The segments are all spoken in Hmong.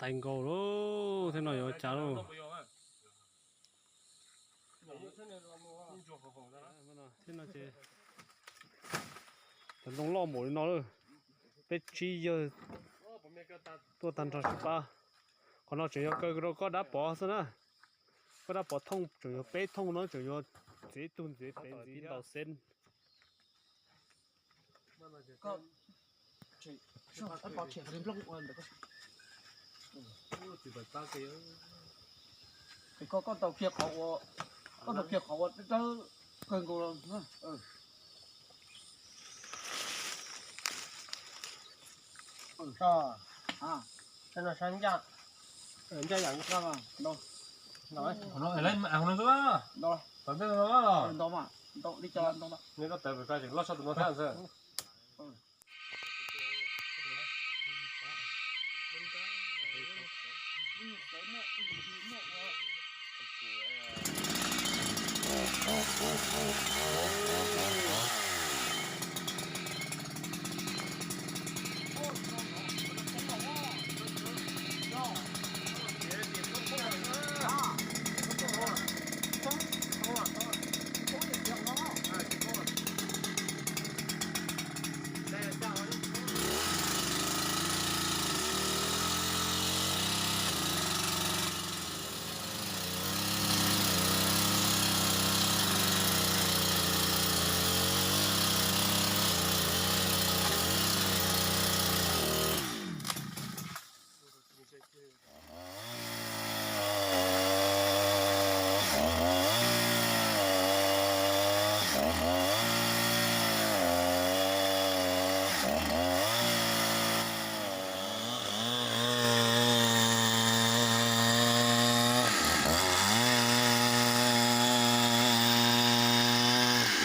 Tag nkaus lawm, thiab no yuav cas lawm. Thiab no ces cov ntoo loj npaum li no lawm, peb tsib yawg tuaj tag nrho sib pab. Qhov no tseem yog kaw rau koj dab pov xwb na. Koj dab pov thooj tseem yog peb thooj no, tseem yuav txiav ib tug ntxiv peb ntxiv ntaus xeb. Koj, koj tau qhia qhov ua, koj tau qhia qhov ua dawb dawb kawg nkaus los.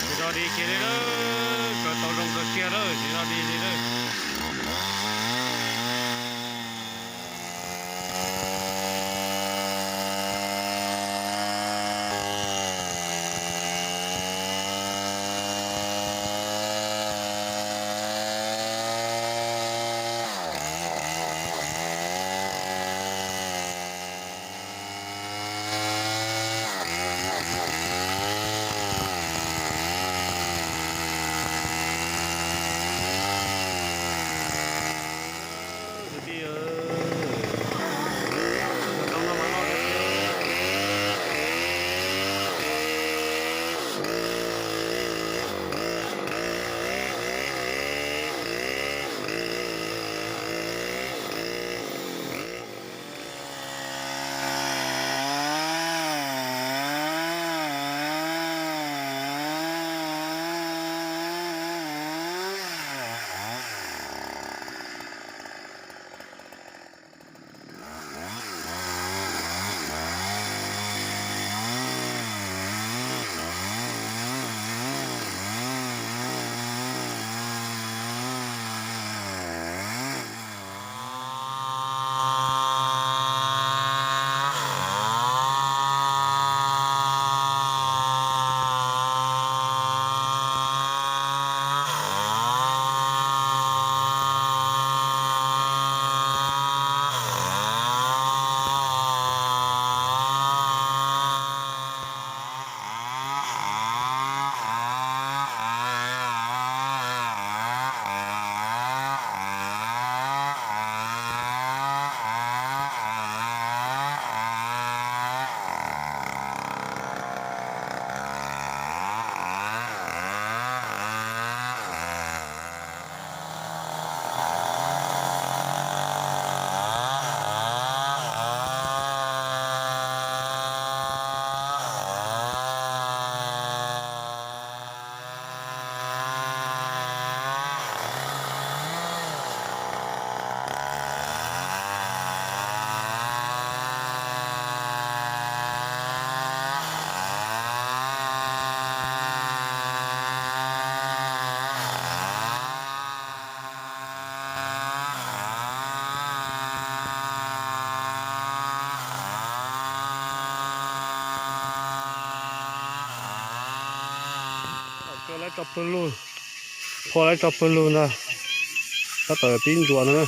Tsis tau di kiag li lawm, kawm tau zoo kawg kiag lawm, tsis tau di li lawm. Laib tso pawg lug, phua laib tso pawg lug ntag. Tab tom pib ntsuas no na.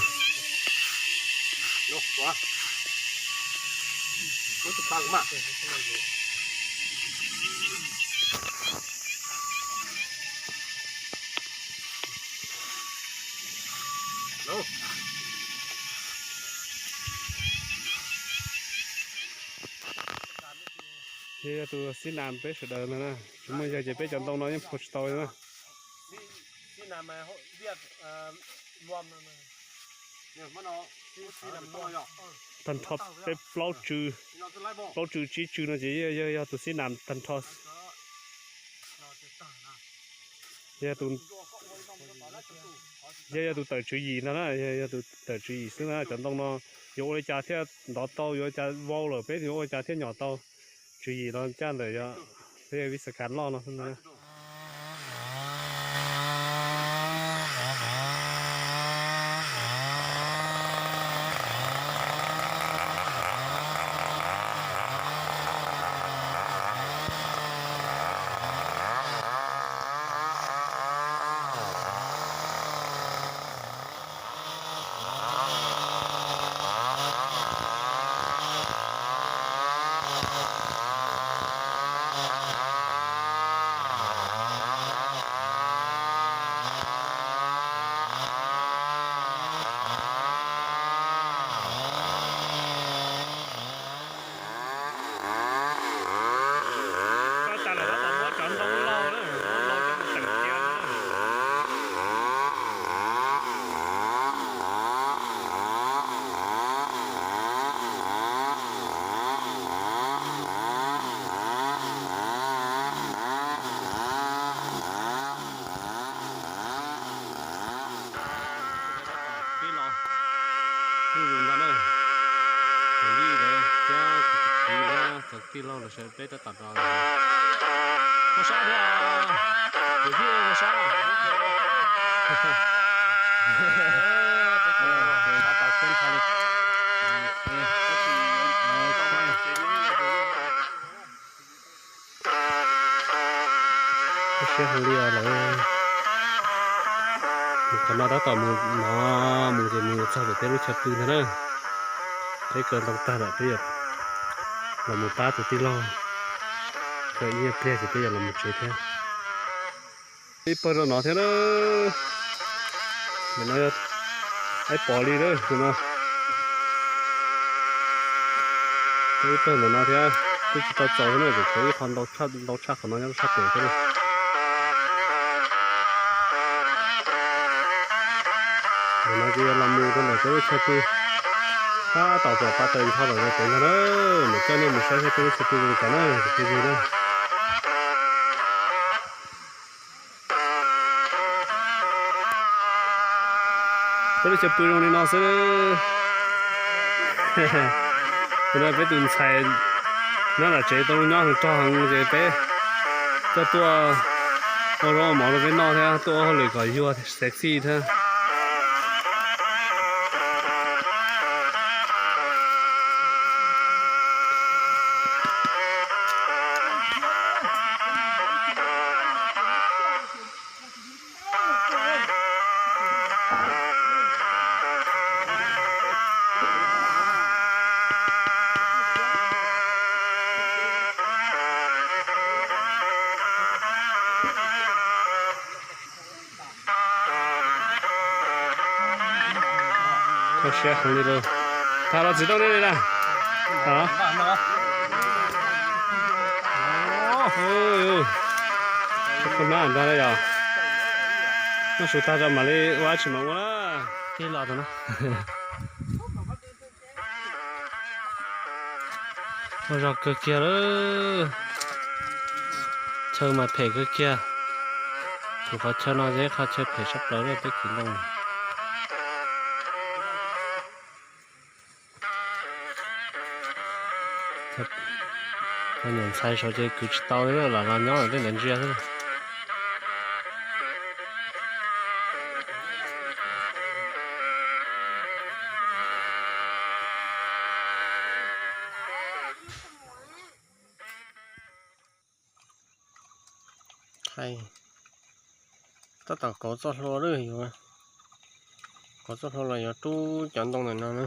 Yog tus xib nas peb sawv daws no na, tsis muaj yawg ces peb cov ntoo no yeej phua tsis tau na. Tag nrho peb plaub tsw, plaub tsw tsib tsw no ces yog, yog tus xib nas tag nrho. Yog tus tawm tswv yim no na, yog tus tawm tswv yim xwb na. Cov ntoo no yuav ua li cas thiaj ntov tau, yuav ua cas vau lawm peb yuav ua li cas thiaj nyom tau. Tswv yim los caj ntawm yog peb vis xas kas loj no xwb na. Tab tas lawm tab tom muab cov ntoo laug na, muab laug coj mus teem cia na. Peb los, peb zus ntag na, tus Vij lawv thiab tus Kiv thiab cov tij laug lawv sawv peb tab tom los. Ua sab thiab, tus Vij ua sab. Peb tab tom xeeb tha li. Siab heev li os lawm. Qhov no tab tom mus no, mus ces mus txog pem peb lub chaw pw ntag na. Peb kaw ntoo tag lawm peb los mus pab tus tij laug kaw ib nyuag pliag ces peb yuav los mus tsev thiab. Ib pawg rau no thiab na. Ntawm no yog Aib Pov li lawm no. Ib pawg ntawm no thiab, twb tsis tau txaus thiab na, tseem tshuav ib qho ntau tshaj qhov no nyob rau sab pem thiab na. Ntawm no ces yog los mus rau ntawm peb lub chaw pw. Tab tom pom pa taws nrho lawm pem no na, mam coj nej mus saib saib peb lub chaw pw zoo li cas na, tus phooj ywg na. Peb lub chaw pw zoo li no xwb. Peb tus ntxhais nyob nram tsev tau nyob heev rog heev ces peb coj tuaj ua zaub ua mov rau peb noj thiab tuaj ua hauj lwm kom yuag sexy thiab. Kho siab heev li lauj. Tham los txiv rau nej li na. Kho nab ntag na yog. Noj su tag rau mam li ua dab tsi mam ua na. Ua zog kawg kiag lawm. Chaw mas phem kawg kiag. Kuv qhov chaw no yog ib qhov chaw phem sab plaws lawm peb kwv ntoo. Cov niam ntxhais saud ces kwv tsis tau li, lam los nyob tej ntawd ntsia xwb. Tab tom kauv txoj hlua lawm, yuav kauv txoj hlua los yuav rub cov ntoo ntawm no na.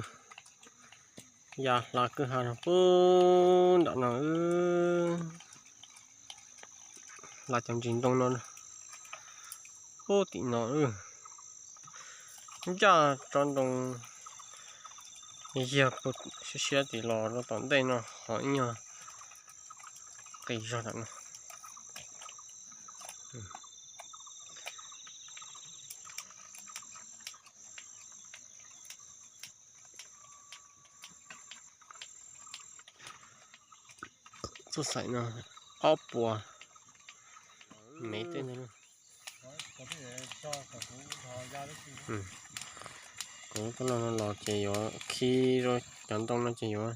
Ya hla kwj ha no puag nram no, hla cov ntsis ntoo no puag tim no. Ncaj tsob ntoo yag puag siab siab tim los rau tom ntej no ho ib nyuag qis zog nram no. Txoj xaim no ob puas mev tej ntawd. Kuv coj los no los ces yuav khi rau cov ntoo no ces yuav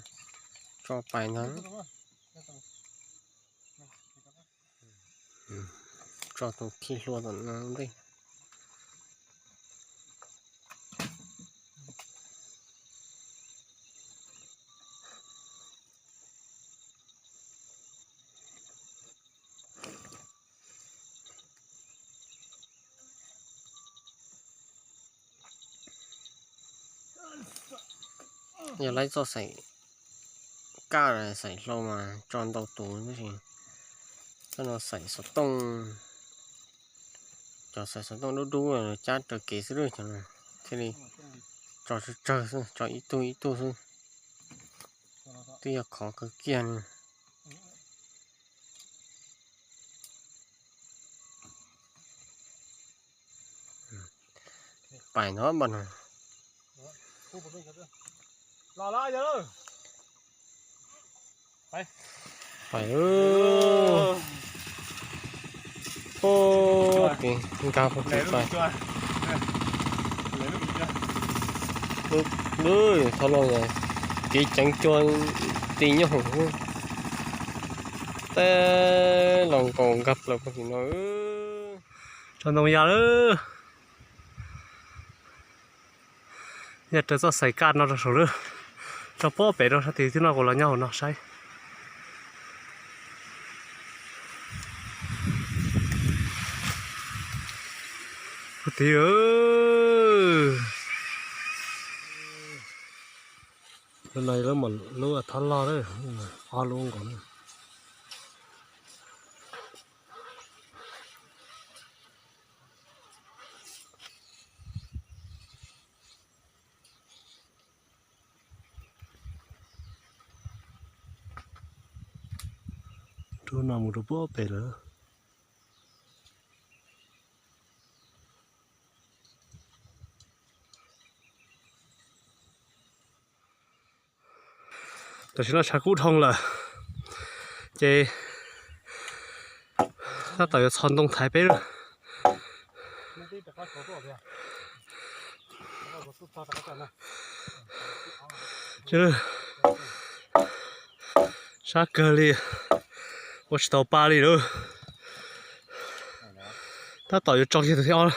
tso pais ntag. Tso tus khi hlua tom no ntej. Yog laib txoj xaim kaj xaim hlau mas tso ntau tus tab sis coj no xaim xov tooj, cov xaim xov tooj dub dub cab raws kev xwb lawm cov no, thiaj li tso tsawg tsawg xwb, tso ib tug ib tug xwb, twb yog khov kawg kiag li. Pais no npaj no. Pais. Nkag puag tim pais. Thov los, kev ceev cua ti nyob hoom. Tej los nkaus nkag plaws puag tim no. Tso ntoo ya lawm. Yog raws txoj xaim kaj no rau saum lawm, tso pob pem rau sab tid thiab no, kuv los nyob hauv no saib. Puag tid, lub no lub mas lub thab loj, ob lub nkaus na. Rau no mus rau pob pem lawm. Tam sim no tshav kub dhau lawm, ces tab tom yuav txhos ntoo thaiv peb lawm. Sab kawg li, ua tsis tau pa li lawm. Tab tom yuav tso kiag tus thib ob.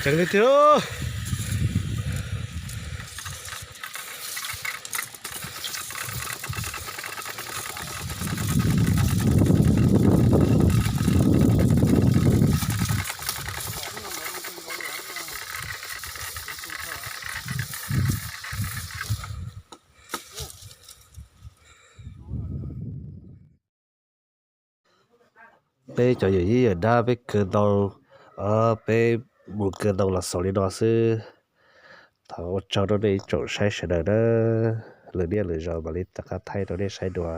Ceev tiag tiag. Peb cov yawm yij yawm dab peb kaw ntoo, peb mus kaw ntoo los xaus li no xwb. Thov ua tsaug rau nej ib tsoom saib sawv daws na. Lwm niaj lwm zaus mam li rov qab thaij rau nej saib dua.